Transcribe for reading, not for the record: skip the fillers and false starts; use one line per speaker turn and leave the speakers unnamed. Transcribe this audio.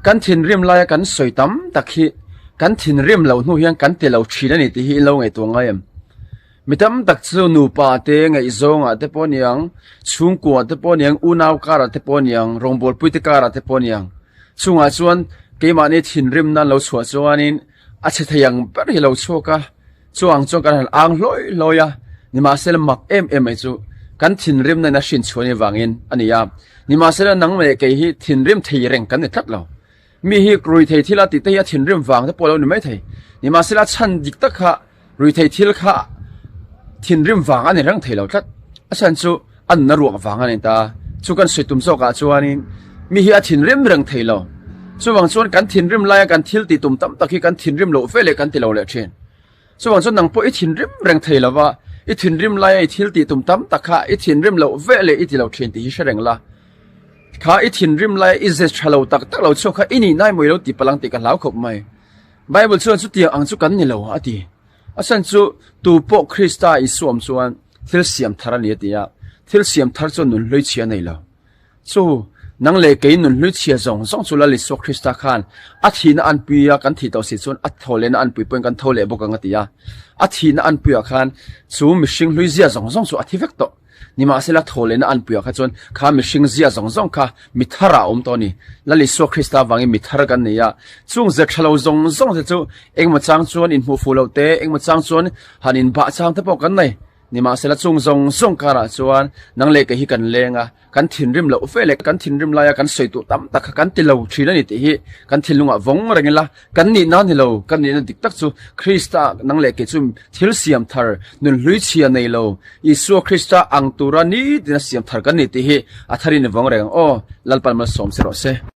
Kan thinrim laia kan sawi tam tak hi kan thinrim loh hnu hian kan ti lo thin a ni tih hi in lo ngaihtuah ngai em? Mi tam tak chu nupa te, ngaihzawngah te pawh niang, chhungkua te pawh niang, unau karah te pawh niang, rawngbawlpui te karah te pawh niang. Chungah chuan keimahni thinrimna an lo chhuah chuanin a chhe thei ang ber hi lo chhuak a. Chuang chuan kan han ang hlawi hlawi a, nimahsela mak em em mai chu kan thinrimna in a hrin chhuah ni vangin a ni a. Nimahsela nang leh kei hi thinrim thei reng kan ni tlat lo. Mi hi ruithei thil a tih te hi a thinrim vang te pawh a lo ni mai thei. Nimahsela chhan dik tak kha ruithei thil kha thinrim vang a ni reng thei lo tlat. A chhan chu a nuna ruak vang a ni ta. Chu kan sawi tum zawkah chuanin mi hi a thinrim reng thei lo. Chuvang chuan kan thinrim laia kan thil tih tum tam tak hi kan thinrim loh ve leh kan ti lo leh thin. Chuvang chuan nang pawh i thinrim reng thei lo va, i thinrim laia i thil tih tum tam tak kha i thinrim loh ve leh i ti lo thin tih hi hre reng la. Kha i thinrim laia i ze tha lo tak tak lo chhuak kha i nih nai mawi lo ti palang tih ka hlau khawp mai. Bible chuan chutiang ang chu kan ni lo a ti. A chhan chu tu pawh Krista i suam chuan thil siam thar a ni a ti a, thil siam thar chuan nun hlui chhia a nei lo. Chu, nang leh kei nun hlui chhia zawng zawng chu Lal Isua Krista khan a thihna anpui a kan thih tawh si chuan a tho lehna anpui pawhin kan tho leh bawk ang a ti a. A thihna anpuiah khan chu mihring hlui zia zawng zawng chu a thi vek tawh. Nimahsela tho lehna anpuiah kha chuan kha mihring zia zawng zawng kha mi tharah a awm tawh a ni. Lal Isua Krista avangin mi thar kan nei a, chung ze tha lo zawng zawng te chu engmaw chang chuan inhmuh fuh loh te, engmaw chang chuan han inbah chang te pawh kan nei. Nimahsela chung zawng zawng karah chuan nang leh kei hi kan leng a, kan thinrim loh ve leh kan thinrim laia kan sawi tur tam tak kha kan ti lo thin a ni tih hi kan thinlungah vawng reng ila, kan nihna ni lo, kan nihna dik tak chu Krista nang leh kei chu thil siam thar, nun hlui chhia nei lo, Isua Krista ang tura nitin a siam thar kan ni tih hi a tharin i vawng reng ang aw, Lalpan malsawm che rawh se.